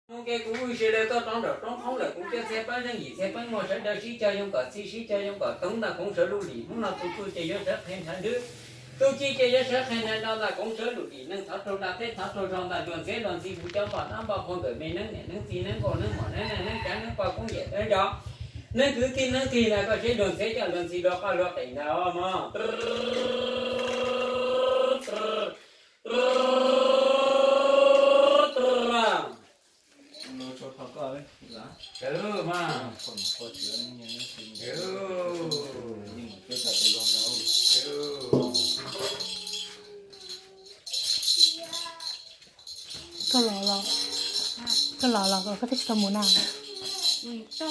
Hnub ke kuv wb sawv daws tuaj rov nram roob qhoob lawm, kuv coj txhiaj peeb zeej yim txhiaj peeb muaj sawv daws sib cog yoo kom txhij sib cog yoo kom toob ntag. Koov sawv lub lim Hmoob no tus txuj ces yuav sawv qhia ntshav ntwb, tus txuj ces yuav sawv qhia ntshav nto ntag. Koov sawv lub lim neeg thov raug dag teb thov raug zog ntag. Luag ntxhiab luag ntxhi kuv cov poj dab npoj qhua nkawm me neeb niam neeb txiv neeb nkauj neeb muam neeb neeg neeb tsav neeb poj koob yawm dawb ntsov, neeb kwv tij neeb tij na, koj saib luag ntxhiab coj luag ntxhi luag qoj luag qeem ntag os mog. Koj los los, koj los los koj twb tsis tau mus na. Tau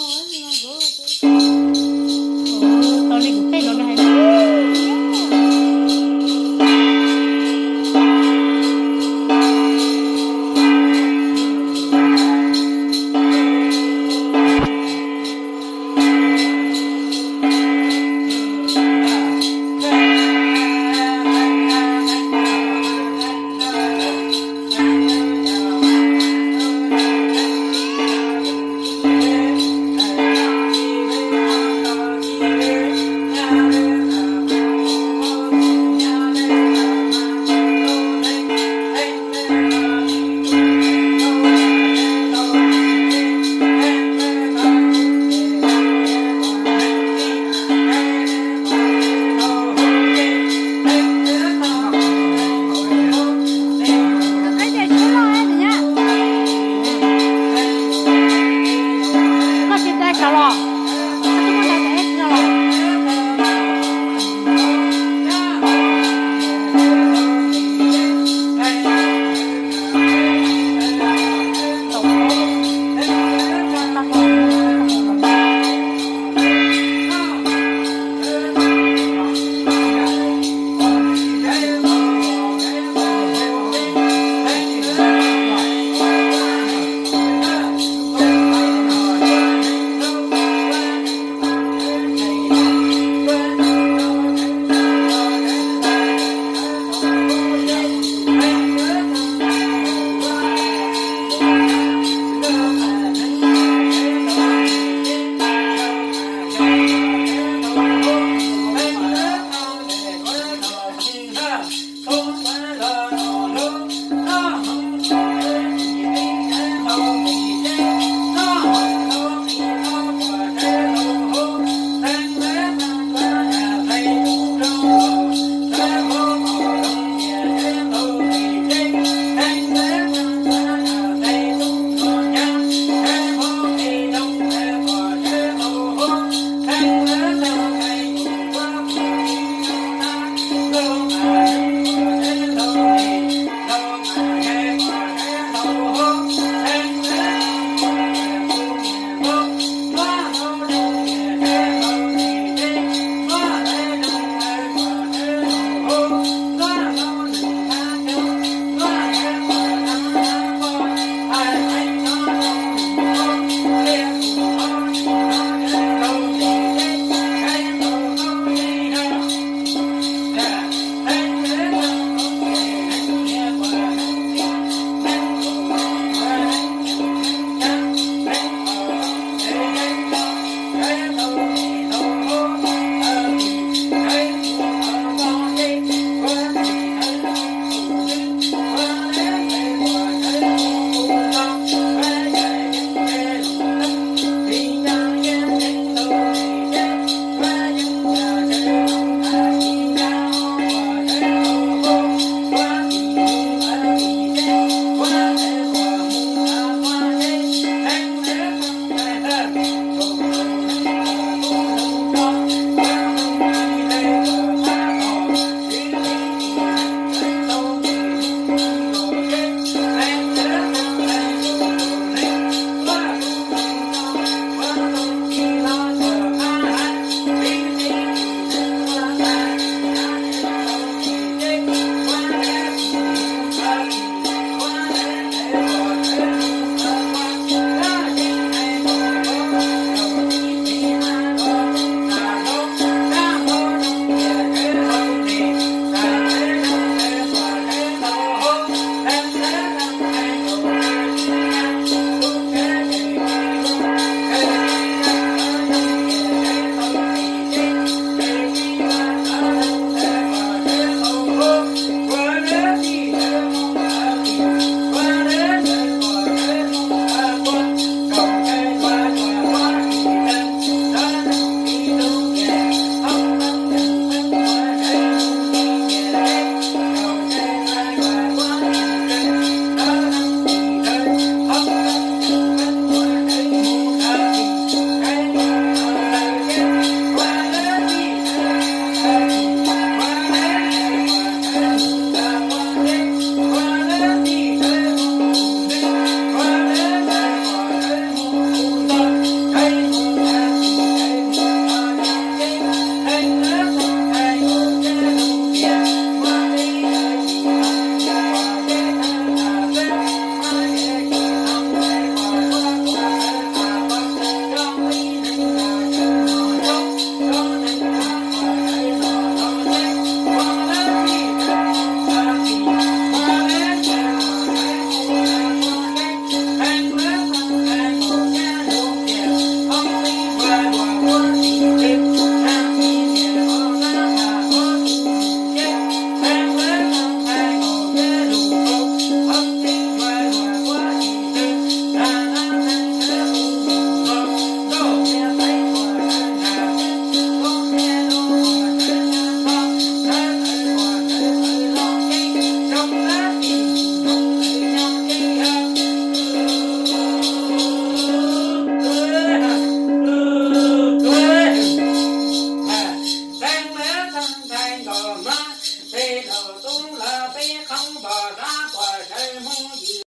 li kuv tej los hais. Koj tsis tau los.